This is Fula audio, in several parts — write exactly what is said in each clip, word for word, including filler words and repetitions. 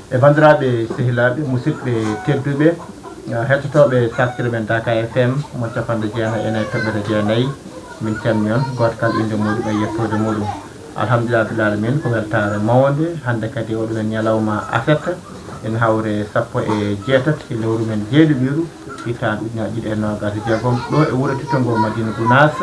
E banndiraaɓe, sehilaaɓe, musidɓe tedduɓe, eh, hettotooɓe safkere men Daaka F M mo capanɗe jeenayi e nayi toɓɓere jeenayi, min calmini on, gooto kala innde muuɗum e yettoode muuɗum. Alhamdulillah rabbil alamin, ko weltaare mawnde. Hannde kadi oɗo men ñalawma aset, ene hawre sappo e jeetati e lewru men jeeɗiɗiru, hitaande ujunere ɗiɗi e noogaas e jeegom, ɗo e wuro Titto ngo Madina Gunaas,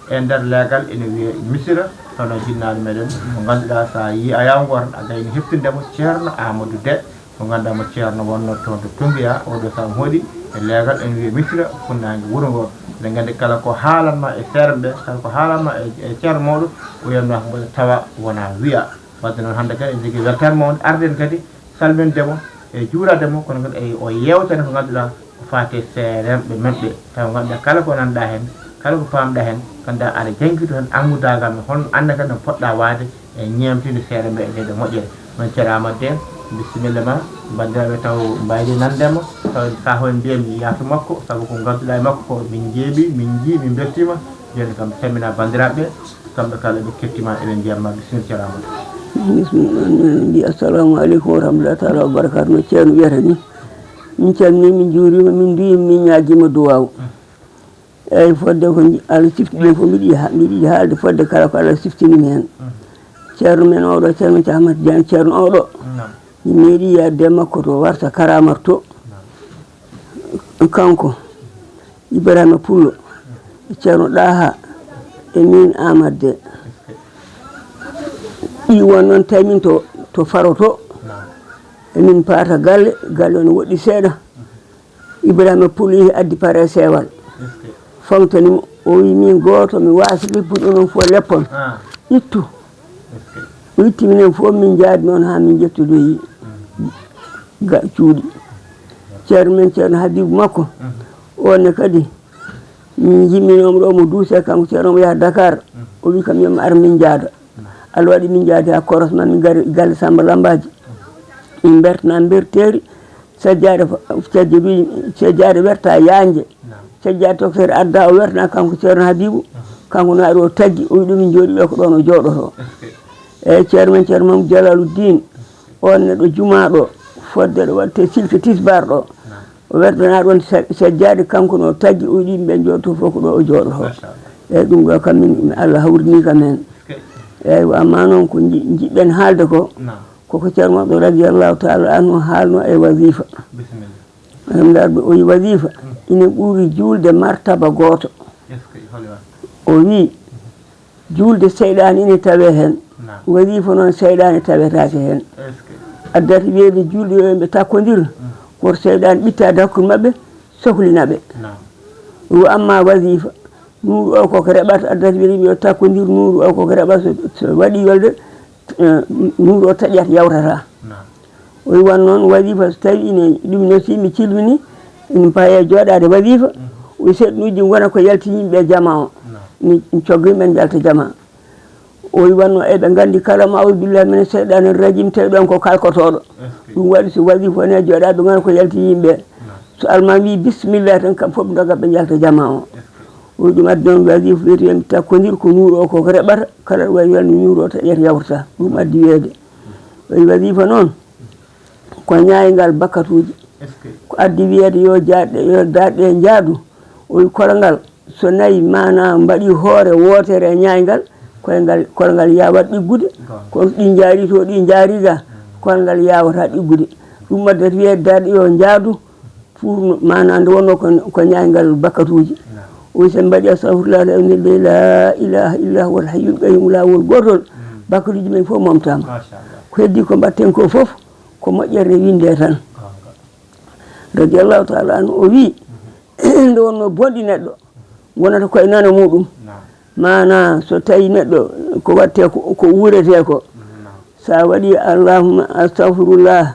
e nder leegal ene wiyee Misira, hono jinnaaɗo meɗen mo ngannduɗaa, so a yii a yaw ngoo tan, a gayni heɓtinde mo, Ceerno Amadou Dé, mo ngannduɗaa mo Ceerno wonnoo toon to Tumbiya, oɗo sahaa hooɗi e leegal ene wiyee Misira, funnaange wuro ngoo. Eɗen nganndi kala ko haalanma e feere nde, kala ko haalanma e, e ceerno mawɗo, o wiyatnoo ko mboɗo tawa wonaa wiya. Wadde noon hannde kadi en njogii weltaare mawnde, arden kadi salminde mo e juuraade mo, kono kadi e o yeewtere ko ngannduɗaa ko faati e seeremɓe men ɓe. Tawa ngannduɗaa kala ko nanɗaa heen, kala ko paamɗaa heen, ngannduɗaa aɗa jaŋkito heen anndugaagal ma, holno annde kadi no poɗɗaa waade e ñeemtinde seeremɓe e ndee ɗoo moƴƴere. Noon Ceerno Amadou Dé, bisimilla ma, banndiraaɓe taw mbaydi nande ma, taw sahaa o en mbiyat mi yaafo makko, sabu ko ngannduɗaa e makko ko min njeeɓi, min njii, min mbeltiima. Jooni kam salmina banndiraaɓe, kamɓe kala ɓe kettiima, eɓe mbiyat ma bisimilla Ceerno Amadou. Bisimilla, min mbi assalamu aleykum wa rahmatullahi taala wa barakatuh. No Ceerno wiyata ni, min calmini, min njuurima, min nduyima, min ñaagima duwaaw. Eyyi, fodde ko nji-, Allah sifti ɗen fof, mbiɗa yiɗi ha-, mbiɗa yiɗi haalde fodde kala ko Allah siftini mi heen. Ceerno men oɗo, Ceerno Ahmad Diagne, Ceerno oɗo, mi meeɗi yaade e makko to Warta Karamar to. Kanko, Ibrahima Pullo, Ceerno Ɗaha, e min Amadou Dé. Ɗi won noon tawi min to, to Faro to. Emin paata galle, galle o ne woɗɗi seeɗa. Ibrahima Pullo yehi addi pareseewal. Foŋtani mo, o wi min gooto mi waasi leppude onon fof leppon. Ittu. O itti minen fof min njaadi noon haa min njettodoyi ga cuuɗi. Ceerno men Ceerno Habibu makko, on ne kadi min njimminoomo ɗo mo duuse kanko Ceerno omo yaha Dakar. O wi kam yo mi ar min njaada. Allah waɗi min njaadi haa Koros ma min ngari galle Samba Lambaaji. Min mbertana mberteeri, sajjaade fo-, sajjaduuji, sajjaade werta yaanje. Sajjaade tokosere adda o wertana kanko Ceerno Habibu. Kanko no ari o taggi, o wi ɗum min njooɗi ɗo ko ɗoon o jooɗoto. Eyi, Ceerno men Ceerno Mamadou Jalaluddin, on neɗɗo jumaa ɗo, fodde ɗo waɗte silke tisbar ɗo. O wertana ɗoon sa-, sajjaade, kanko no taggi, o wi ɗum ɓe njooɗoto fof ko ɗo o jooɗoto. Machallah. Eyi, ɗum ɗo kam min, Allah hawrini kam heen. Eyi, amma noon ko nji-, njiɗɗen haalde ko, koko Ceerno Mamadou radiyallahu taala anhu haalno e wazifa. Bisimilla. Alhamdulillah, o wi wazifa ina ɓuri juulde martaba gooto. O wi, juulde seyɗaani ina tawee heen. Wazifa noon seyɗaani tawetaake heen. Addata wiyeede juulɓe yo ɓe takkondir, woto seyɗaani ɓittaade hakkunde maɓɓe, sohlina ɓe. Wo amma wazifa, nuuru o koko reɓata, addata wiyeede yo takkondir, nuuru o koko reɓata, so, so waɗi yolde, eh, nuuru o taƴat, yawtata. O wi wan noon wazifa, so tawi ine ɗum no si mi cilmini, ene paye jooɗaade wazifa, o wi seɗɗuuji ngona ko yalti yimɓe jama o. Mi, mi coggi men njalta jama. O wi wanno eɓe nganndi kala ma auzu billahi mina seyɗani rajim, tawi ɗon ko kalkotooɗo. Ɗum waɗi so wazifa woni e jooɗaaɓe ngona ko yalti yimɓe. So alma wi bismillah tan, kam fof ɓe ndoga ɓe njalta jama o. O wi ɗum addi noon wazifa wiyete yo mi takkondir ko nuuru o koko reɓata, kala ɗo wawi wonde nuuru o taƴat yawtata. Ɗum addi wiyeede. O wi wazifa noon ko ñaayngal bakkatuuji. Ko addi wiyeede yo jaaɗɗe, yo daɗɗe njaadu. O wi kolangal so nayi maana mbaɗi hoore wootere e ñaayngal, koyngal, kolangal yaawat ɗiggude. Kono ɗi njaari to, ɗi njaari ga, kolangal yaawata ɗiggude. Ɗum addata wiyeede daɗɗe yo njaadu. Pour maanaam nde wonnoo ko, ko ñaayngal bakkatuuji. O wi so en mbaɗi astahfirullah, la ilaha illa huwa al hayyul qayyum, laawol gootol, bakkatuuji men fof momtaama. Ko heddi ko mbaɗten ko fof, ko moƴƴere nde winde tan. Radiyallahu taala anhu, o wi, nde wonnoo bonɗi neɗɗo, wonata koye nano muɗum. Maanaam so tawi neɗɗo ko waɗte ko, ko wuurete ko, sa waɗi allahumma astahfirullah,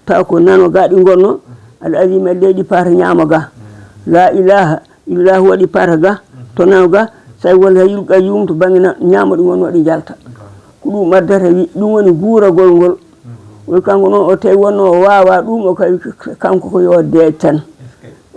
taw ko nano ga ɗi ngonno, al azim e leydi paata ñaamo ga. La ilaha illa huwa ɗi paata ga, to nano ga, so tawi wal hayyul qayyum to bannge na-, ñaamo ɗi ngonno ɗi njalta. Ko ɗum addata wi, ɗum woni guuragol ngol. O wi kanko noon o tawi wonno o waawa ɗum, o kawi kanko ko yo deej tan.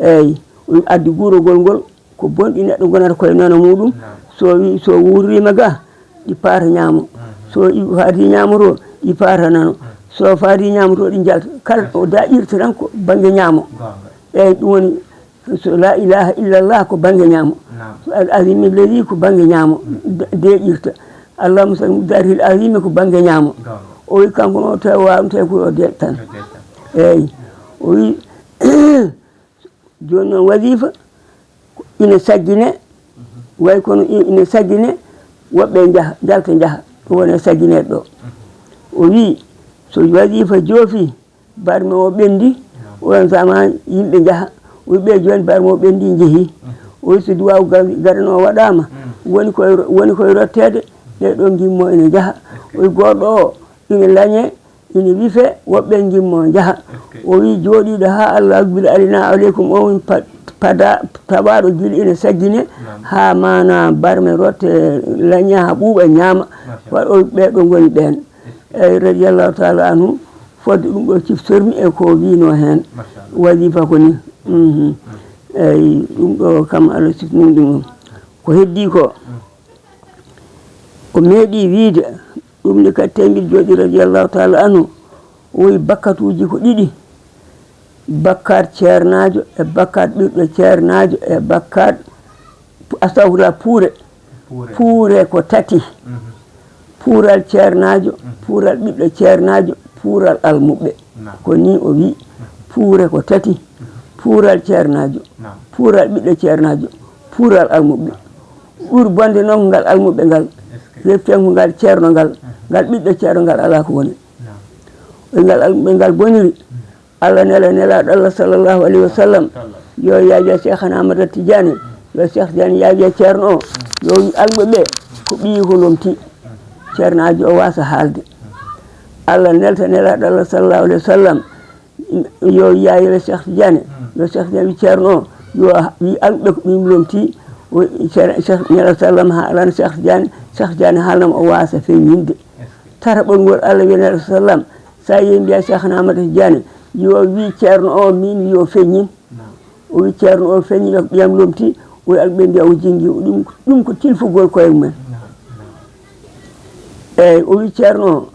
Eyyi, o wi addi guuragol ngol. Ko bonɗi neɗɗo gonata koye nano muɗum. So wi, so wuurrima ga, ɗi paata ñaamo. So i-, faati ñaamo to, ɗi paata nano. So faadi ñaamotooɗi njalta, kala o daƴirta tan ko bannge ñaamo. Goonga. Eeyi, ɗum woni so la ilaha illallah ko bannge ñaamo. Naam. So al azim alladi ko bannge ñaamo. De-, deƴirta. Allahumma salli daril azimi ko bannge ñaamo. Goonga. O wi kanko no tawi waawa tawi ko yo deƴ tan. Yo deƴ tan. Eeyi. O wi jooni noon wazifa ina saggine, way kono i-, ina saggine, woɓɓe njaha, njalta njaha, ɗum woni e saggineede ɗo. O wii, so wazifa joofi, barme o ɓenndi, oon zaman yimɓe njaha. O wii, ɓe jooni barme o ɓenndi, njehi. O wii, so duwaaw ga-, gadano o waɗaama, woni koye ro-, woni koye rotteede, ɓe ɗo ngimmo ina njaha. O wii, goɗɗo o ina lañe, ina wife, woɓɓe ngimmo njaha. O wii, jooɗiiɗo haa Allah akbil alina aleykum on pa-, pada, tawaaɗo gila ina saggine, haa maana barme rotte, laña haa ɓuuɓa ñaama. Waɗ-, o, ɓee ɗo ngoni ɓeen. Eyi, radiyallahu taala anhu, fodde ɗum ɗo ciftormi e ko wiino heen. Wazifa ko ni. Mhm. Eyi, ɗum ɗo kam Allah sifnini ɗum. Ko heddii ko, o meeɗi wiide, ɗum ni kadi tawi mbiɗo jooɗi radiyallahu taala anhu, o wi bakkatuuji ko ɗiɗi, bakkaat ceernaajo e bakkaat ɓiɗɗo ceernaajo e bakkaat, astafurlah, puure. Puure. Puure ko tati. Mhm. Puural ceernaajo, mhm, puural ɓiɗɗo ceernaajo, puural almuɓɓe. Naam. Ko ni o wi, puure ko tati, puural ceernaajo, naam, puural ɓiɗɗo ceernaajo, puural almuɓɓe. Ɓuri bonde noon ko ngal almuɓɓe ngal, reften ko ngal ceerno ngal, ngal ɓiɗɗo ceerno ngal alaa ko woni. Naam. Ngal almuɓɓe ngal boniri. Allah nela, nelaaɗo Allah sallallahu alayhi wa sallam, yo yaawi Cheikhana Ahmad Tidiane, yo Cheikh Tidiane yaawi ceerno o, yo wi almuɓɓe ɓe ko ɓiyi ko lomti. Ceernaajo o waasa haalde. Allah nelta nelaaɗo Allah sallallahu alayhi wa sallam, yo yaawi Cheikh Tidiane, yo Cheikh Tidiane wi ceerno o, yo wi almuɓɓe ko ɓiyum lomti. O Cheikh, Cheikh nelaaɗo sallam haalana Cheikh Tidiane, Cheikh Tidiane haalnama o waasa feññinde. Tataɓol ngol Allah wi nelaaɗo sallam, sa yehi mbiya Cheikhana Ahmad Tidiane, yo wi ceerno o, min yo feññin. Naam. O wi ceerno o feññi ko ɓiyam lomti, o wi almuɓɓe mbiya o jingi, ɗum, ɗum ko tilfugol koye mumen. Naam, naam. Eyi, o wi ceerno o,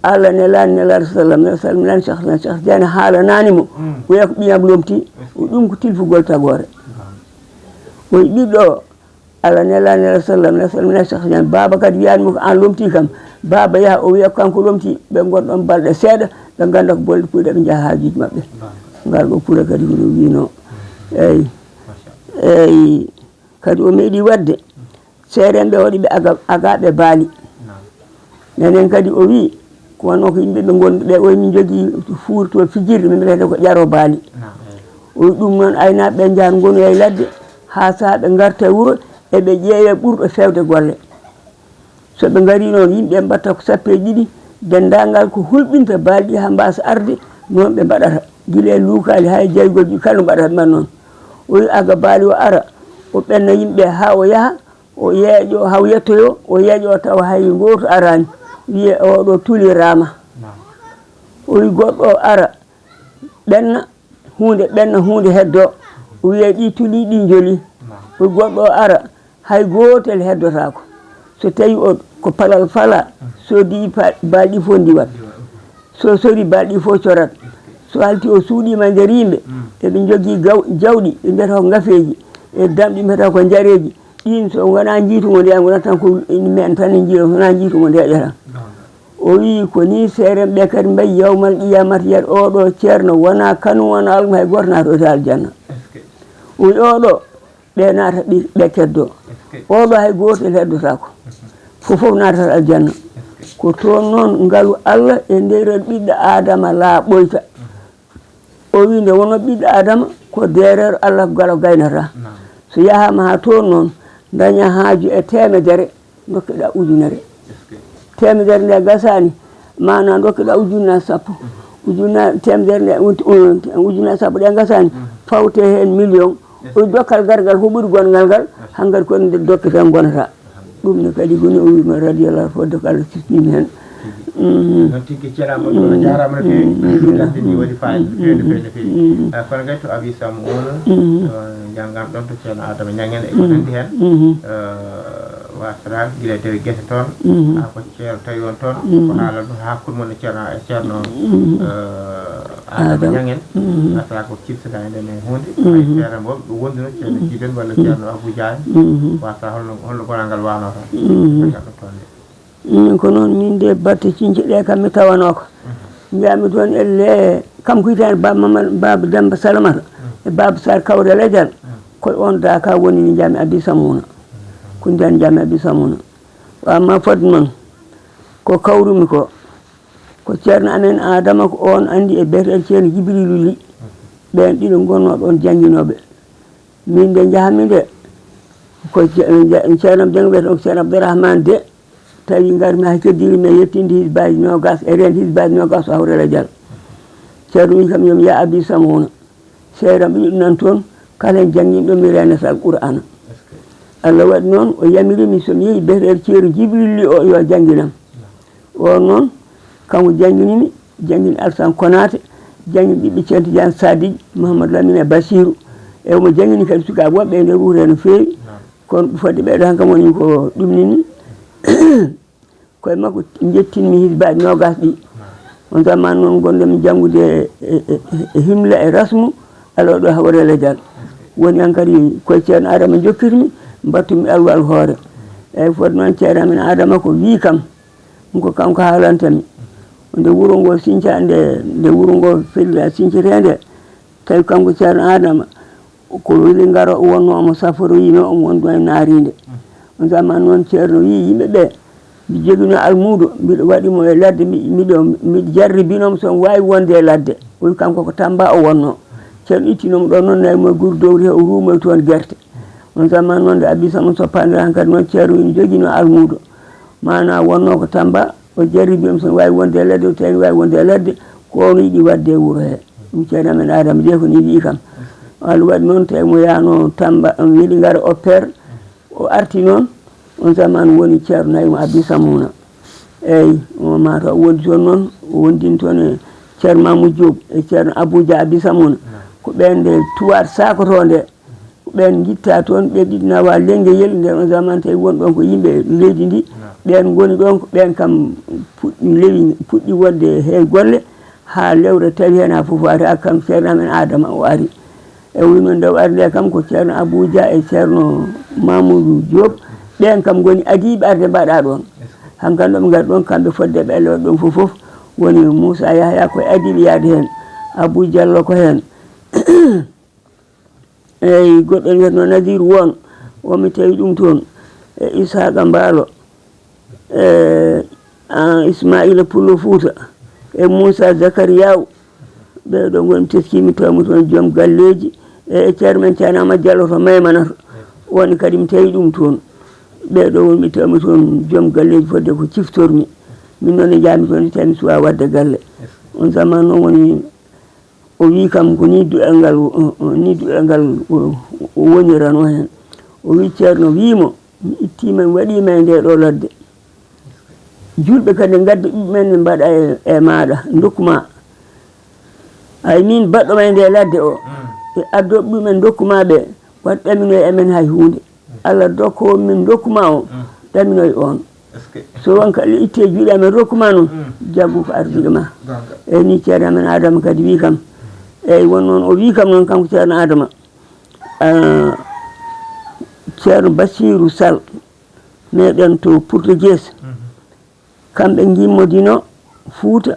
Allah nelaani nelaaɗo sallam, nelaaɗo sallam nelaani Cheikh, Cheikh Tidiane haalanaani mo, mm, o wiya ko ɓiyam lomti, o ɗum ko tilfugol tagoore. Naam. O wi ɓiɗɗo o, Allah nela, nela sallam, nela sallam, nela Cheikh Tidiane. Baaba kadi wiyani mo ko an lomti kam. Baaba yaha o wiya ko kanko lomti, ɓe ngonɗon balɗe seeɗa, ɓe ngannda ko bolle puyɗe, ɓe njaha haajuuji maɓɓe. Ngal ɗo pure kadi ko ɗum wino. Eyi. Eyi. Kadi o meeɗi waɗde, seerenɓe waɗi ɓe aga, agaaɓe baali. Naam. Enen kadi o wii, ko wano ko yimɓe ɓe ngonɗo ɓe, o min njogii fuur to fijirde, min mbiyata ko ƴaro baali. Naam, eyi. O wii ɗum noon, aynaaɓe ɓe njahan ngonoya e ladde, haa sahaa ɓe ngarta e wuro, eɓe ƴeewa ɓurɗo feewde golle. So ɓe ngarii noon, yimɓe mbaɗta ko sappo e ɗiɗi, denndaangal ko hulɓinta baali ɗi haa mbaasa arde, noon ɓe mbaɗata. Gila e luukaali haa e jaygolji kala no mbaɗata ɓe mbaɗa noon. O wii aga baali o ara, o ɓenna yimɓe haa o yaha, o yeeƴo, haa o yettoyoo, o yeeƴo o tawa hay gooto araani. Wiyee oɗo tuliraama. Naam. O wii goɗɗo o ara, ɓenna huunde, ɓenna huunde heddoo. O wiyee ɗi tulii, ɗi njolii. Naam. O wii goɗɗo o ara, hay gootel heddotaako. So tawii o ko palal falaa, so diwi pa-, baali ɗi fof ndiwat. So sori baali ɗi fof corat. So halti o suuɗiima e nder yimɓe, eɓe njogii gaw-, jawɗi, ɓe mbiyata ko ngafeeji, e damɗi mbiyata ko njareeji. Ɗiin so wonaa njiitungo ndeya, ngonata tan ko men tan e njiiɗo, so wonaa njiitungo ndeƴata. O wii ko nii seerenɓe kadi mbayi yawmal qiyamata, yiyat oɗo ceerno wonaa kanum, wonaa alma, hay gooto naatoyta aljanna. O wii oɗo, ɓe naata ɓi-, ɓe keddoo. Oɗo hay gootel heddotaako. Fof fof naatata aljanna. Ko toon noon ngalu Allah e nder ɓiɗɗo Aadama laaɓoyta. O wii nde wonoo ɓiɗɗo Aadama ko deereero Allah ko galo gaynata. Naam. So yahaama haa toon noon, daña haaju e teemedere, ndokkeɗaa ujunere. Teemedere nde gasaani, maanaa ndokkeɗaa ujunna sappo. Ujunna teemedere nde, un-, un-, ujunna sappo ɗe gasaani, fawte heen million. O dokkal gargal ko ɓuri gonngal ngal, hankadi ko nde dokke tan ngonata. Ɗum ne kadi goni o wiima radiyallahu fodde ko Allah sifnimi heen. Mhm. Noon tigi ceeraama ɗo, a jaaraama no feewi. Mhm. Ɗum ɗaɓɓi ndi waɗi fayida no feewi, no feewi, no feewi. Mhm. Ah, kono kadi to Abi Sammo on, mhm, to njanngan ɗon to Ceerno Adama Ñaŋ en e ko nanndi heen. Mhm. Eh, Wasra gila dewe gese toon. Mhm. Ha ko ceerno tawi on toon. Mhm. Ko haala ɗum ha kurmon e ceerno, e ceerno, mhm, eh, Adama Ñangen. Mhm. Wasra ko ciftaɗa e nden e hunde. Mhm. Ay ceerno mo ɗum wonduno ceerno, mhm, Jiben walla, mhm, ceerno Abuja en. Mhm. Wasra holno, holno gonal ngal wano toon? Mhm. Ngal ɗo toon de. Min ko noon, min de batte cince ɗe kam mi tawano ko. Mhm. Njami toon elle kanko hitaande Baba Mamad, Baba Demba Salamata, mhm, e Baba Sar Kawre Ladial. Mhm. Ko on daka woni ni njami Abi Samuna. Mhm. Ko nden njami Abi Samuna. Wa amma fodde noon, ko kawrumi ko, ko ceerno amen Adama ko on andi e beeteɗo ceerno Jibrilu Li. Mhm. Ɓen ɗiɗo gonno ɗon jannginooɓe. Min de njahami de, ko ce-, ce-, ceerno am janngi wiyetee on ko ceerno Abdourahmane de, tawi ngarmi haa keddiri mi yettinde hisbaaji noogas, e reende hisbaaji noogas o hawre Ladial. Ceerno wi kam yo mi yaha Abi Samuna. Seeɗa mi ɗum nan toon, kala heen jannginɗo mi reenata Alqur'aana. Allah waɗi noon, o yamiri mi so mi yehi beeteɗo ceerno Jibril Li o yo jannginam. O noon, kanko janngini mi, janngini Alsan Konaate, janngini ɓiɓɓe Ceerno Tijaan Sadik, Mouhamadou Lamine e Basiru. E omo janngini kadi sukaaɓe woɓɓe e nder wuro he no feewi. Naam. Kono fodde ɓeeɗo tan kam woni ko ɗum nini. Koye makko njettinmi hisbaaji noogas ɗi. Naam. On zaman noon ngonɗen mi janngude e, e, e, e himla e rasmu, alaa ɗo hawre Ladial. Woni han kadi koye Ceerno Adama jokkirmi, mbattumi alwal hoore. Eyyi, fodde noon Ceerno amen Adama ko wii kam, ko kanko haalanta mi. Nde wuro ngo sinca, nde, nde wuro ngo fellira sincetee nde, tawi kanko Ceerno Adama, ko weli ngaro o wonno omo saforoyino, omo wondu e naarinde. On zaman noon Ceerno wii yimɓe ɓe, mi jogino almuudo, mbiɗo waɗi mo e ladde, mi-, miɗo, miɗo jarribino mo so omo waawi wonde e ladde. O wii kanko ko Tamba o wonno. Ceerno ittino mo ɗon noon, nawi mo e guru dowri he, o ruumoyi toon gerte. On zaman noon nde Abi Samuna soppandiral han kadi noon Ceerno ina jogino almuudo. Maanaa wonno ko Tamba, o jarribi mo so waawi wonde e ladde, o tawi waawi wonde e ladde, ko ono yiɗi waɗde e wuro he. Ɗum Ceerno amen Adama Jeey ko ni wii kam. Allah waɗi noon tawi mo yaano Tamba, on weli ngara opère, o arti noon, on zaman woni Ceerno nawi mo Abi Samuna. Eyyi, o mataw o wondi toon noon, o wondini toon e Ceerno Mamoudou Diop e Ceerno Abou Dia Abi Samuna. Ko ɓen nde tuwaat sakoto nde, ɓen ngitta toon, ɓe ɗiɗi nawa lenngeyel, nden on zaman tawi won ɗon ko yimɓe leydi ndi, ɓen ngoni ɗon, ko ɓen kam puɗɗi lewi, puɗɗi wonde he golle, haa lewre tawi heen haa fof ari, haa kam Ceerno amen Adama o ari. E woni noon nde o ari nde kam ko Ceerno Abou Dia e Ceerno Mamoudou Diop, ɓen kam ngoni adiiɓe arde mbaɗa ɗon. Hankan ɗo ɓe ngari ɗon, kamɓe fodde ɓe Allah waɗi ɗon fof fof, woni Moussa Yahya ko e adiiɓe yaade heen, Abou Diallo ko heen. Eyyi, goɗɗo wiyetno Nadir Won, o mi tawi ɗum toon. E Isaaqa Mbaalo, e, a, Ismaila Pullo Fuuta, e Moussa Zakariyaw. Ɓee ɗo ngoni mi teskii, mi tawi mo toon joom galleeji, e, e Ceerno men Ceerno Amadou Diallo to Maymanato. Woni kadi mi tawi ɗum toon. Ɓee ɗo woni mi tawi mo toon joom galleeji fodde ko ciftormi. Min noon e njaami toon, mi tawi mi suwaa waɗde galle. On zaman noon woni O wii kam ko nii duɗal ngal, o, o, nii duɗal ngal o, o wonirano heen. O wii Ceerno wii mo, mi ittiima, mi waɗiima e ndee ɗoo ladde. Julɓe kadi ngadda ɓiɓɓe men, ɓe mbaɗa e, e maaɗa, ndokku ma. Hay miin baɗɗo ma e ndee ladde o, e addo ɓiɓɓe men ndokku ma ɓe, waɗ ɗaminoy e men hay huunde. Allah dokkoowo min ndokku ma o, ɗaminoy on. So won ka itte juuɗe amen rokku ma noon, jaggu ko ardiiɗo ma. Eyyi, ni Ceerno amen Adama kadi wii kam. Eyyi, won noon o wii kam noon kanko Ceerno Adama. Ah, Ceerno Basiiru Sal, meɗen to Portuguese. Kamɓe ngimmodino Fuuta,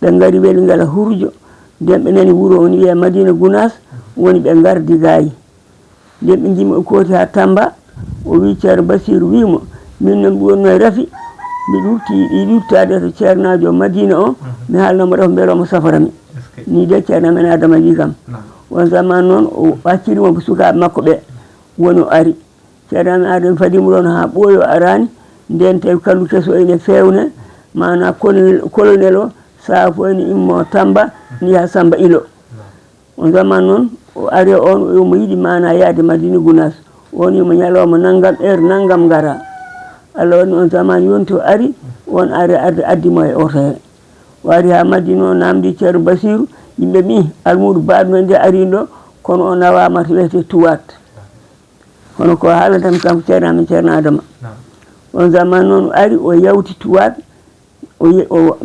ɓe ngari Weli Ngala Hurjo, nden ɓe nani wuro woni wiyee Madina Gunaas, woni ɓe ngardi gaayi. Nden ɓe ngimmi o kooti haa Tamba, o wii Ceerno Basiiru wii mo, min noon mi wonno e rafi, mbiɗa rutti, yiɗi ruttaade to ceernaajo Madina o, mi haalna mo rafi mbela omo safora mi. Ni de Ceerno amen Adama wii kam. On zaman noon o acciri mo ko sukaaɓe makko ɓe, woni o ari. Ceerno amen Adama fadi mo ɗoon haa ɓooyi o araani, nden tawi kallu keso ene feewne, maanaa colonel, colonel o, sahaa fof ene immoo Tamba, ni haa Samba Ilo. On zaman noon, o ari on, o omo yiɗi maanaa yaade Madina Gunaas. On wiyi mo ñalawma nanngam, heure nanngam ngara. Allah waɗi on zaman yonti o ari, on ari arde addi mo e oto he. O ari haa Madina, o naamndi Ceerno Basiiru, yimɓe mbii, almuudo baaɗo men de arii ɗo, kono o nawaama to wiyetee Tuwaat. Kono ko haalanta mi kanko Ceerno amen Ceerno Adama. Naam. On zaman noon o ari, o yawti Tuwaaɓe, o ye-, o, o,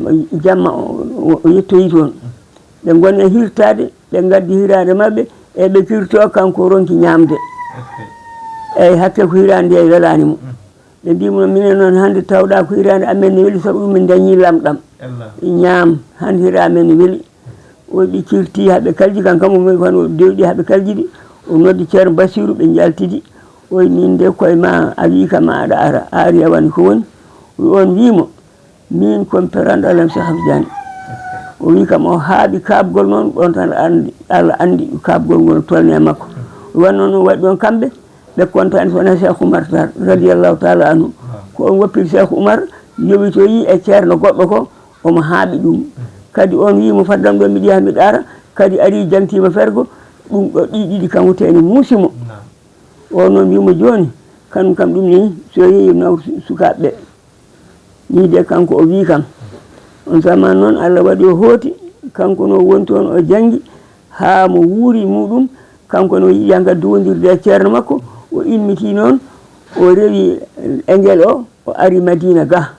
jamma o, o, o yettoyi toon. Ɓe ngoni e hirtaade, ɓe ngaddi hiraande maɓɓe, e ɓe kirto, kanko ronki ñaamde. Eyi, hakke ko hiraande nde welaani mo. Ɓe mbii mo, "Minen noon, hannde tawɗaa ko hiraande amen ne weli, sabu ɗum min ndañii lamɗam. Ñaam, hannde hiraande amen ne weli." O ɓe kirti haa ɓe kalji, kan kam o mari, kono o dewɗi haa ɓe kaljidi. O noddi Ceerno Basiiru, ɓe njaltidi. O wi, "Min de koye ma, a wii kam aɗa ara, a ari a wani ko woni?" O wi, on wii mo, "Min ko mi peranɗo Alam Seex Ahmadu Tijaani." O wii kam o haaɓi kaaɓgol noon, ɗoon tan anndi, Allah anndi kaaɓgol ngol tolni e makko. O wi, wonno noon waɗi ɗoon kamɓe, ɓe kontaani so wonaa Seex Umar Taal, radiyallahu taala anhu. Ko on woppiri Seex Umar, yowitoyi e ceerno goɗɗo ko, omo haaɓi ɗum. Kadi on wii mo, "Faddan ɗo, miɗo yaha, miɗo ara." Kadi ari jangtiima fergo, ɗum ɗo ɗi ɗiɗi kanko teeni muusi mo. O noon wii mo, "Jooni, kanum kam ɗum nii, so yehi nawru su-, sukaaɓe ɓe." Nii de kanko o wii kam. On zaman noon Allah waɗi o hooti, kanko no woni toon o janngi haa mo wuuri muɗum, kanko no yiɗi hankadi duwondirde e ceerno makko, o immiti noon, o rewi engel o, o ari Madiina ga.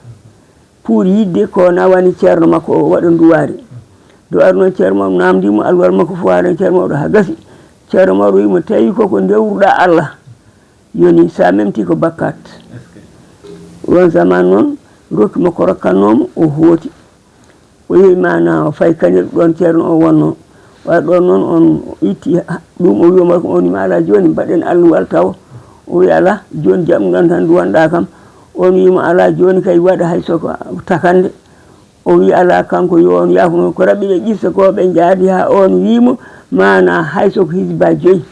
Pour yiɗde ko nawani ceerno makko o waɗa nduwaari. Nde o ari noon ceerno makko naamndii mo alwala makko fof, haa ceerno makko ɗo haa gasi. Ceerno makko wii mo, "Tawi ko ko ndewruɗaa Allah, yoni so a memtii ko bakkaat." Oon zaman noon rokki mo ko rokkannoo mo, o hooti. O yehi maana o fayi Kanel ɗoon ceerno o wonnoo. Waɗi ɗoon noon on itti ha-, ɗum o wii mo, "On wii ma alaa jooni, mbaɗen alluwal taw." O wii, "Alaa, jooni jaɓ ɗum ɗoon tan nduwanɗaa kam." On wii mo, "Alaa, jooni kay waɗa hay so ko takande." O wii, "Alaa, kanko yo on yaafo noon ko raɓɓiɓe qissa ko ɓe njaadi haa on wii mo maana hay so ko hizba joyi."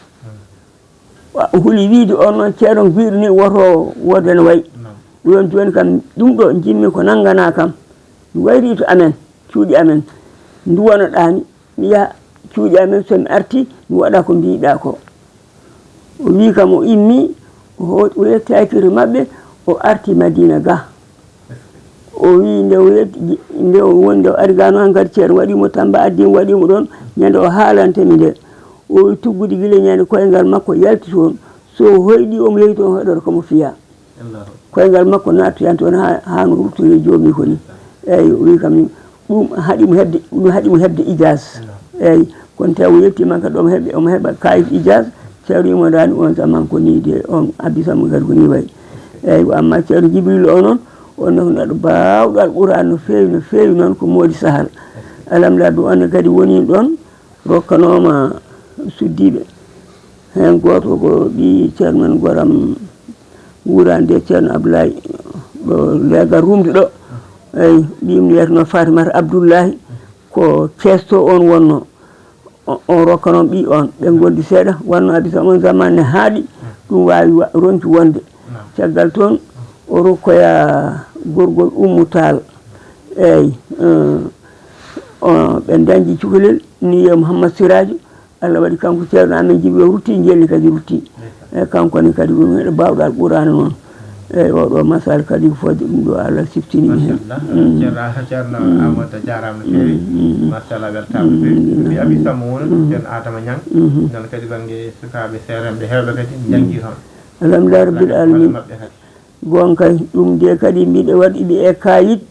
Wa-, huli wiide on noon ceerno biiɗo ni woto woodani wayi. Ɗum jooni kam ɗum ɗo njimmi ko nanngana kam. Mi wayri to amen, cuuɗi amen. Nduwanoɗaa mi, mi yaha cuuɗi amen, so mi arti mi waɗa ko mbiiɗaa ko. O wii kam o immi, o ho-, o yettaaki to maɓɓe, o arti Madiina ga. O wii nde o yetti, nde o woni, nde o ari ga noon hankadi ceerno waɗi mo Tamba, addi mo, waɗi mo ɗoon, ñande o haalante mi nde. O wii tuggude gila ñande koyngal makko yalti toon. So o hoyɗi, omo yehi toon hoyɗoto ko mo fiya. Koyngal makko naatoyan toon haa, haa no ruttiri joomi ko ni. Eeyi, o wii kam ni, ɗum haɗi mo heɓde, ɗum haɗi mo heɓde ijaas. Eeyi, kono tawi o yettiima kadi omo heɓa, omo heɓa kayit ijaas, ceerno wii mo daani on zaman ko ni de, on Abi Samma kadi ko ni wayi. Eeyi, ko amma ceerno Jibril o noon, on ne ko neɗɗo baawɗo Alquraan no feewi, no feewi noon ko moodi sahal. Alhamdulillah, ɗum on ne kadi woni ɗoon, rokkanooma suddiiɓe. Heen gooto ko ɓii ceerno men Goram wuuraande e ceerno Ablaye ɗo leegal rumde ɗo. Eyi, ɓiyum wiyeteno Fatimata Abdullahi, ko Cees to on wonno. O, o rokka noon ɓii on, ɓe ngondi seeɗa, wanno Abi Sam on zaman ne haaɗi, ɗum waawi wa-, ronki wonde. Caggal toon, o rokkoya gorgol Ummu Taal. Eyi, eh, o, ɓe dañji cukalel, ni yo Mouhammad Siraju, Allah waɗi kanko ceerno amen Jibril o rutti, njelli kadi rutti. E kanko ne kadi ɗum heɗo baawɗo Alqur'aana noon. Eyi, oɗo masal kadi ko fodde ɗum ɗo Allah siftini heen. Machallah. Mm. Ceerno, ceerno Mm. Amadou a jaaraama no feewi. Mm, mm. Machallah, weltaama no feewi. Mm. Mbi Abi Samma woni ɗum, Mm. ceerno Adama Ñang. Mhm. Noon kadi bannge sukaaɓe seerenɓe heewɓe kadi njanngi toon. Alhamdulillah Rabbil Alamin. Maɓɓe kadi. Goonga kay, ɗum de kadi mbiɗo waɗi ɓe e kayit.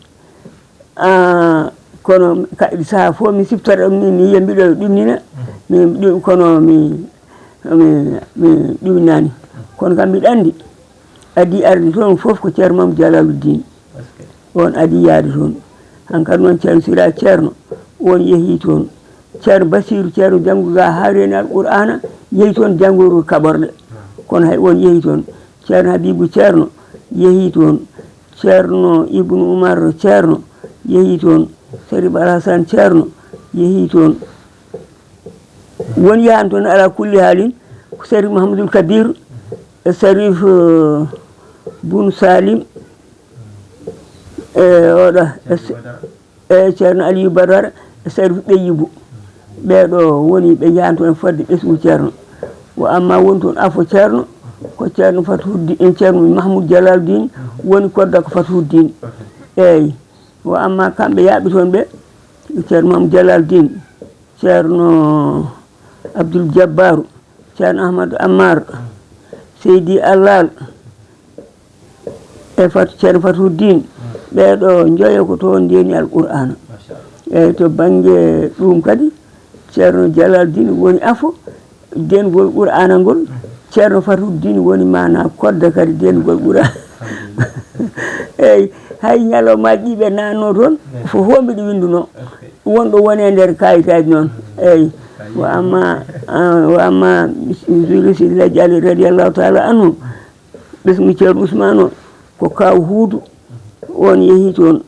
Ah, kono ka-, sahaa fof mi siftora ɗum, mi, mi yiya mbiɗo ɗumnina, mi, ɗum, kono mi, mi, mi ɗumnani. Kono kam mbiɗo anndi, adii arde toon fof ko Ceerno Mamadou Jalaluddin. On adii yaade toon. Hankadi noon Ceerno Sira Ceerno, on yehi toon. Ceerno Basiru, Ceerno janngu ga haa reeni Alqur'aana, yehi toon janngoyru kaɓorɗe. Kono hay on yehi toon. Ceerno Habibu Ceerno yehi toon. Ceerno Ibnu Umar Ceerno yehi toon. Serif Alhasan Ceerno yehi toon. Won yahan toon ala kulli haalin, ko Serif Mahamadul Kabir, e Serif, eh, Bun Salim, e oɗo, e se-, e Ceerno Aliyu Badara, e Serif Ɓeyibu. Ɓeeɗo woni ɓe njahan toon fodde ɓesngu Ceerno. Wa amma woni toon afo Ceerno, ko Ceerno Fathuddin, Ceerno Mahmoud Jalaluddin woni kodda ko Fathuddin. Eeyi. Wa amma kamɓe yaaɓe toon ɓe, Ceerno Mahmoud Jalaluddin, Ceerno Abdul Jabbaru, Ceerno Ahmadu Ammar, Seydi Allal, e Fat-, Ceerno Fatuddin. Ɓee ɗoo njoyo ko toon ndeni Alqur'aana. Machallah. Eeyi, to bannge ɗum kadi, Ceerno Jalaldin woni afo, dengol Qur'aana ngol, Ceerno Fatuddin woni maanaa kodda kadi dengol Qur'aana. Eeyi, hay ñalawmaaji ɗi ɓe naatnoo toon, fof fof mbiɗo winndunoo. Won ɗo woni e nder kaayitaaji noon. Eeyi, wa amma, ah, wa amma Zuli Sidi Lajji Ali radiyallahu taala anhu, ɓesngu Ceerno Usmaan o, ko kaaw Huudu, oon yehi toon.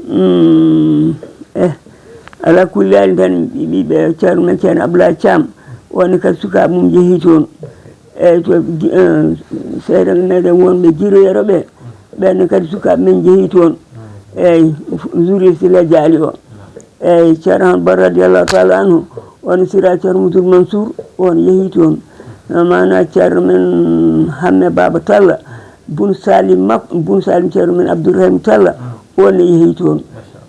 Mm, eh, alaa kulli haali tan, ɓiɓɓe Ceerno men Ceerno Abdoulaye Thiam, oon ne kadi sukaaɓe mum njehii toon. Eeyi, to gi-, eh, seeɗa meɗen wonɓe Giro Yero ɓe, ɓeen ne kadi sukaaɓe men njehii toon. Eeyi, Zuri Sila Jaali o. Eeyi, Ceerno Ba radiyallahu taala anhu, oon sira Ceerno Moudoul Mansour, oon yehii toon. Maanaa Ceerno men Hamme Baaba Talla, Bun Salim makko, Bun Salim Ceerno men Abdourahim Talla, oon ne yehii toon.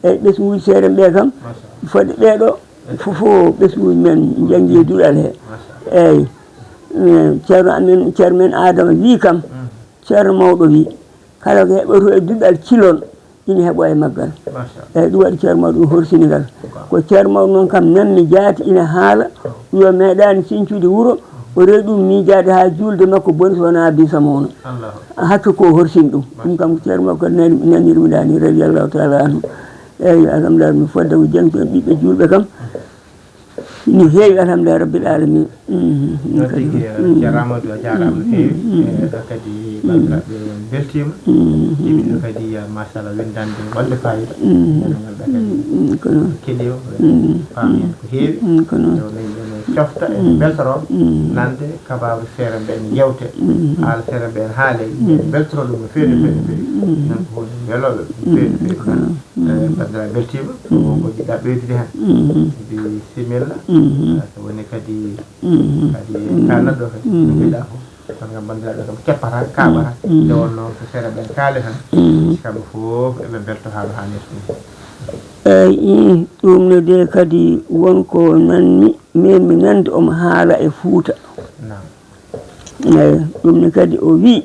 Eeyi, ɓesnguuji seeɗa ɓe kam, fodde ɓee ɗoo, fof fof ɓesnguuji men njanngi e duɗal he. Eeyi, eh, Ceerno amen, Ceerno men Adama wii kam, Ceerno mawɗo wii, kala ko heɓoto e duɗal cilon, ina heɓo e maggal. Machallah. Eeyi, ɗum waɗi Ceerno mawɗo ɗum horsini ngal. Ko Ceerno mawɗo noon kam nanmi jaati ina haala, yo meeɗaani siñcude wuro, o rewi ɗum miijaade haa juulde makko boni so wonaa bisa mawno. Allahu. Hakke ko horsini ɗum. Ɗum kam ko Ceerno makko nani-, nanirmi ɗaani, radiyallahu taala anhu. Eeyi, alhamdulillah, mi fodde ko jangti on ɓiɓɓe juulɓe kam. No heewi, alhamdulillah rabbil alamin. Mhm. Noon tigi, eh, Ceerno Amadou, a jaaraama no feewi. Eh, ɗo kadi banndiraaɓe mbeltiima. Ɗiɗo kadi, eh, machallah, winndande wonde fayida. Ene ngannduɗaa kadi keɗiiɗo, paami heen ko heewi. Nde o nani ɗo no cofta, en mbeltoroo nande kabaaru seeɗa mbeɗen yewte. Haala seeɗa mbeɗen haale, en mbeltoroo ɗum no feewi, no feewi, no feewi. Noon ko woni welooɓe no feewi, no feewi. Eh, banndiraaɓe mbeltiima, ko ko jiɗɗa ɓeydude heen? Bisimilla. Eh, so woni kadi, kadi ka neɗɗo kadi, no mbiɗa fof. Kono kam banndiraaɓe kam keppata, kaaɓata. Nde wonnoo ko seeɗa ɓeen kaali tan. Kamɓe fof eɓe mbelto haa no haanirta ni. Eeyi, ɗum ne de kadi won ko nanmi, min mi nande omo haala e Fuuta. Naam. Eeyi, ɗum ne kadi o wii,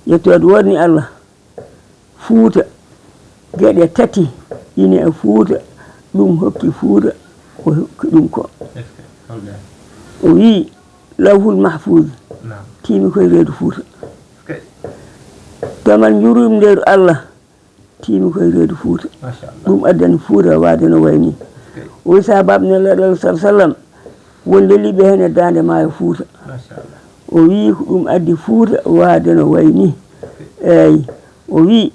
yettoode woodni Allah. Fuuta, geɗe tati ine e Fuuta, ɗum hokki Fuuta ko hokki ɗum ko. Est-ce que holɗen? O wii, Lawhul Mahfuuz, naam, tiimi koye reedu Fuuta. Est-ce que? Damal njurumndeeru Allah, tiimi koye reedu Fuuta. Machallah. Ɗum addani Fuuta waade no wayi nii. Est-ce que? O wii sahaabaaɓe Nelaaɗo Allah sallallahu alaihi wasallam, won leliiɓe heen e daande maayo Fuuta. Machallah. O wii ko ɗum addi Fuuta waade no wayi nii. Eeyi, o wii,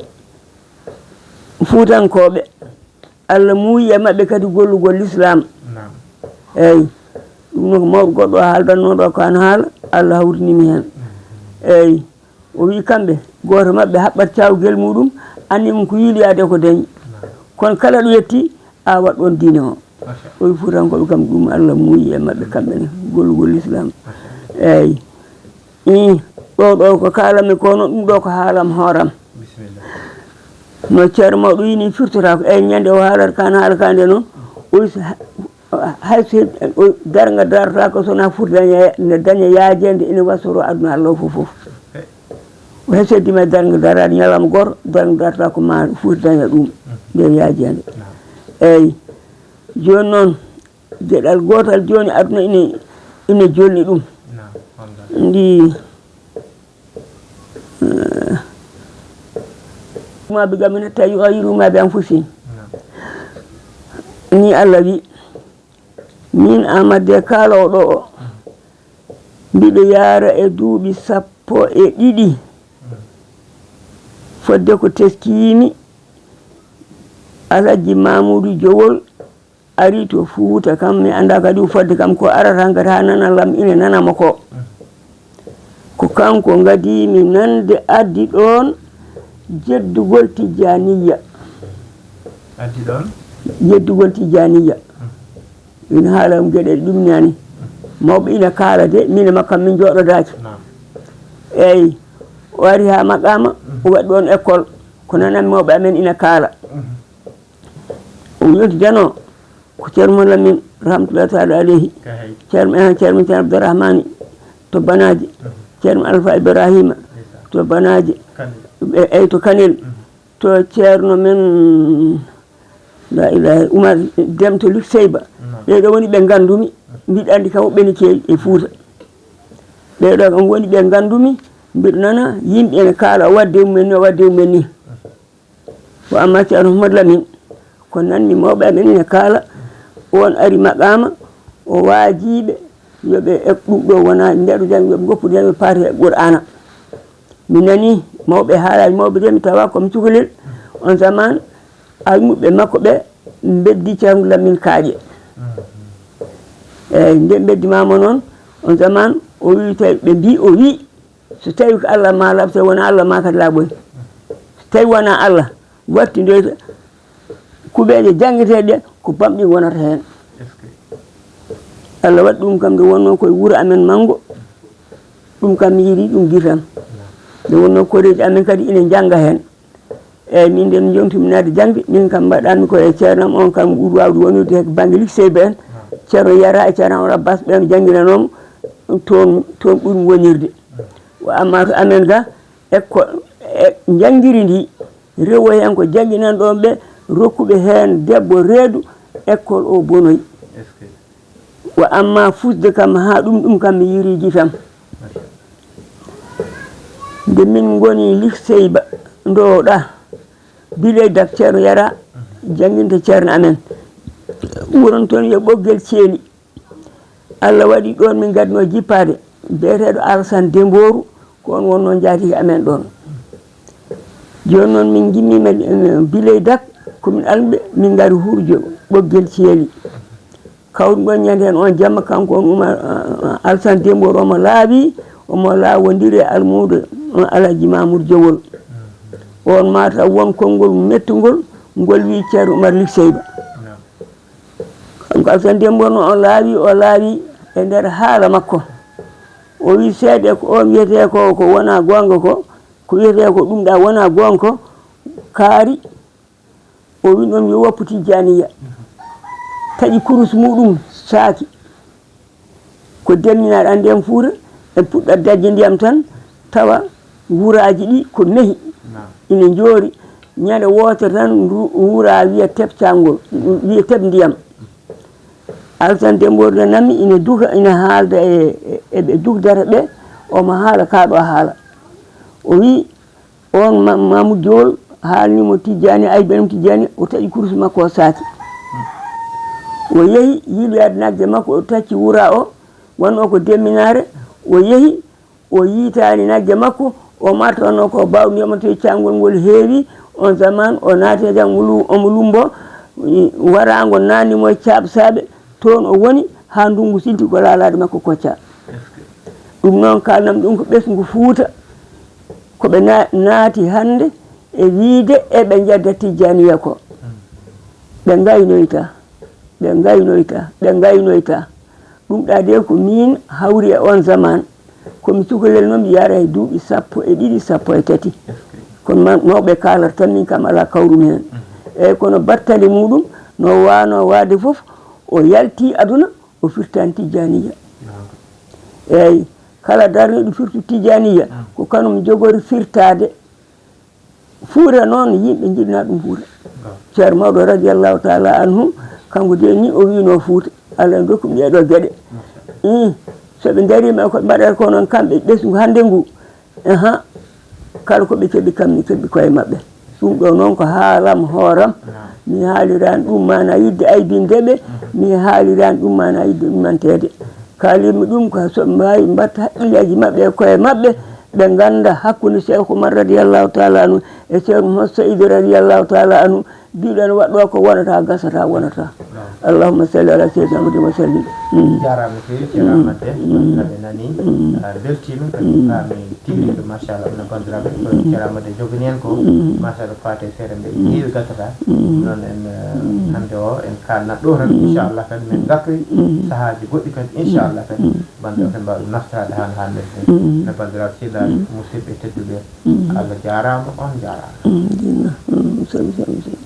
Fuutankooɓe, Allah muuyi e maɓɓe kadi gollugol Lislaam. Naam. Eeyi, ɗum noon ko mawɗo goɗɗo o haaldanno ɗo ko an haala, Allah hawritini mi heen. Eeyi, o wii kamɓe, gooto maɓɓe haɓɓat caawgel muuɗum, anni mum ko yiiloyaade ko dañi. Naam. Kono kala ɗo yetti, a waɗ ɗoon diine o. Machallah. O wii Fuutankooɓe kam ɗum Allah muuyi e maɓɓe kamɓe ne, gollugol Lislaam. Machallah. Eeyi. Ii, ɗo, ɗo ko kaalanmi ko, no ɗum ɗo ko haalam hooram. Bisimilla. No Ceerno mawɗo wii ni firtotako. Eeyi, ñande o haalata kan haala ka nde noon, o wii so ha-, hay so o darnga darata ko sona Fuuta daña, ne daña yaajeende ina wasoro aduna Allah fof fof. O heseddi ma darnga daraade ñalawma gooto, darnga darata ko ma Fuuta daña ɗum, nden yaajeende. Naam. Eeyi. Jooni noon, geɗal gootal jooni aduna ina, ina jolni ɗum. Naam, wongal. Ndi, eh, ma bi gamina tawi o yiru ma bi anfusin. Naam. Ni Allah wi, min Amadu de kaalowo ɗo o, mbiɗo yaara e duuɓi sappo e ɗiɗi. Fodde ko teskiimi, Alhaji Mamudu Jowol ari to Fuuta kam, mi anndaa kadi o fodde kam ko arata ngati haa nana lam ine nana mo ko. Ko kanko ngadii mi nande addi ɗoon jeddugol Tijjaaniyya. Addi ɗoon? Jeddugol Tijjaaniyya. Ina haala am geɗe ɗum nani. Mawɓe ina kaala de, min e makko min njooɗodaaki. Naam. Eeyi, o ari haa maqaama, o waɗi ɗoon école. Ko nanami mawɓe amen ina kaala. Mhm. O yonti dano ko Ceerno Lamin rahmatullahi taala aleyhi. Ceerno, eh, Ceerno Ceerno Abdourahmani to Banaaji. Ceerno Alfa Ibrahima to Banaaji. Kanel. Ɓe, eyi, to Kanel. Mhm. To ceerno men, la ilaha, Umar Dem to Lik Seyba. Naam. Ɓee ɗoo woni ɓe nganndumi. Mbiɗa anndi kam woɓɓe ne keewi e Fuuta. Ɓee ɗoo kam woni ɓe nganndumi. Mbiɗa nana yimɓe ene kaala o waɗde mumen ni, o waɗde mumen ni. Wa amma Ceerno Muhammadu Lamin, ko nanmi mawɓe amen ene kaala, on ari maqaama, o waajiiɓe yo ɓe eɓ ɗum ɗo wona ndeɗo jam, yo ɓe ngoppu jam, ɓe paati e Qur'aana. Mi nani mawɓe haalaaji mawɓe de, mi tawa ko mi cukalel. On zaman almuɓɓe makko ɓe mbeddi Ceerno Lamin kaaƴe. Eyi, nde mbeddi maama noon, on zaman o wi, tawi ɓe mbi, o wi, so tawi ko Allah ma laaɓ, so wona Allah ma kadi laaɓoy. So tawi wona Allah, wattindoyta kuɓeeje janngeteeɗe ɗe, ko bamɗi wonata heen. Est-ce que? Allah waɗi ɗum kam nde wonnoo koye wuro amen Manngo. Ɗum kam mi yiɗi ɗum gitam. Nde wonnoo koreeji amen kadi ina njannga heen. Eeyi, min nde mi yonti mi naati jaŋde, min kam mbaɗanmi ko e ceerno am on kam ɓuri waawde wonirde he bannge lycée ɓe en. Ceerno Yara e Ceerno Amadou Abbas ɓen jannginanoo toon, toon ɓuri wonirde. Wa amma to amen ga, ekko, e, njanngiri ndi, rewo heen ko jannginan ɗoon ɓe, rokkuɓe heen debbo reedu, école o bonoyi. Est-ce que? Wa amma fusde kam haa ɗum, ɗum kam mi yiriiji tam. Nde min ngoni lycée ba, ndooɗa, Biley Dak Ceerno Yara, jannginta ceerno amen. Wuron toon yo Ɓoggel Ceeli. Allah waɗi ɗoon min ngadnoo jippaade, biyeteeɗo Alasan Dembooru, ko on wonnoo njaatige amen ɗoon. Jooni noon min ngimmiima, eh, Biley Dak, ko min almuɓe, min ngari Hurjo Ɓoggel Ceeli. Kawruɗon ñande heen on jamma, kanko on Umar, ah, ah, Alasan Dembooru omo laaɓi, omo laawondiri e almuudo, on Alhaji Mamour Jowol. On maa taw won konngol mettungol, ngol wii Ceerno Umar Lik Seyba. Kanko Alasan Dembooru noon o laawi, o laawi e nder haala makko. O wii seeɗa ko on wiyetee ko, ko wonaa goonga ko, ko wiyetee ko ɗum ɗaa wonaa goonga ko, kaari. O wii ɗum yo woppu Tijjaaniya. Taƴi kurus muuɗum saaki. Ko demminaaɗo anndi en Fuuta, en puɗɗat dañde ndiyam tan, tawa wuraaji ɗi ko mehi. Naam. Ina njoori. Ñande wootere tan ndu-, wuraa wiya tep caangol, wiya tep ndiyam. Alasan Dembooru nanmi ina duka, ina haalda e, e, e ɓe dukdata ɓe, omo haala kaa ɗo haala. O wii, on Ma-, Mamoudou Diol haalni mo Tijjaani, ay benam Tijjaani, o taƴi kurus makko o saaki. O yehi, yiiloyaade nagge makko, o tacci wura o, wonnoo ko demminaare, o yehi, o yiitaani nagge makko, o martono ko baawɗo ndiyam to caangol ngol heewi, on zaman o naati e jam, o lu-, omo lumbo, i-, waraango naatni mo e caaɓsaaɓe, toon o woni haa ndunngu silti ko laalaade makko kocca. Ɗum noon kaalnam ɗum ko ɓesngu Fuuta, ko ɓe na-, naati hannde e wiide eɓe njedda Tijjaaniya ko. Ɓe ngaynoyta, ɓe ngaynoyta, ɓe ngaynoyta. Ɗum ɗaa de ko miin hawri e on zaman. Ko mi cukalel noon, mi yaara e duuɓi sappo e ɗiɗi, sappo e tati. Kono ma-, mawɓe kaalata tan, min kam alaa kawrumi heen. Eeyi, kono battane muuɗum no waano waade fof, o yalti aduna, o firtaani Tijjaaniya. Eeyi, kala darniiɗo firtu Tijjaaniya, ko kanum jogori firtaade. Fuuta noon, yimɓe njiɗna ɗum Fuuta. Ceerno mawɗo radiyallahu taala anhu, kanko de ni o wiino Fuuta, Allah en dokkum ɗee ɗoo geɗe. Ii, so ɓe ndariima ko ɓe mbaɗata ko noon kamɓe ɓesngu hannde ngu, aha, kala ko ɓe keɓi kam mi keɓi koye maɓɓe. Ɗum ɗo noon ko haalam hooram, mi haalirani ɗum maana yidde aybinde ɓe, mi haalirani ɗum maana yidde ɗumanteede. Kaalinmi ɗum ko so ɓe mbaawi mbaɗta haqqilleeji maɓɓe e koye maɓɓe, ɓe ngannda hakkunde Cheikh Oumar radiyallahu taala anhu e Cheikh Mouhamed Saïd radiyallahu taala anhu, biɗon waɗɗo ko wonata, gasata, wonata. Allahumma salli ala sayyidina Muhammadin wa sallim. Jaaraama no feewi, Ceerno Amadou Déme, bandiraɓe nani, a beltiima, kadi faami tigi rigi, machallah, onon bandiraɓe, ko Ceerno Amadou Déme jogani en ko, machallah, faate seeɗa mbe heewi gasata. Noon en, eh, hannde o, en kaalnat ɗo tan, inchallah, kadi min ngartoy sahaaji goɗɗi kadi, inchallah, kadi, banndiraaɓe, ɓe mbaawa ɗum naftoraade haa no haanirta. No banndiraaɓe sehilaaɓe, musidɓe tedduɓe, Allah jaaraama, on njaaraama. Sabi, sabi, sabi.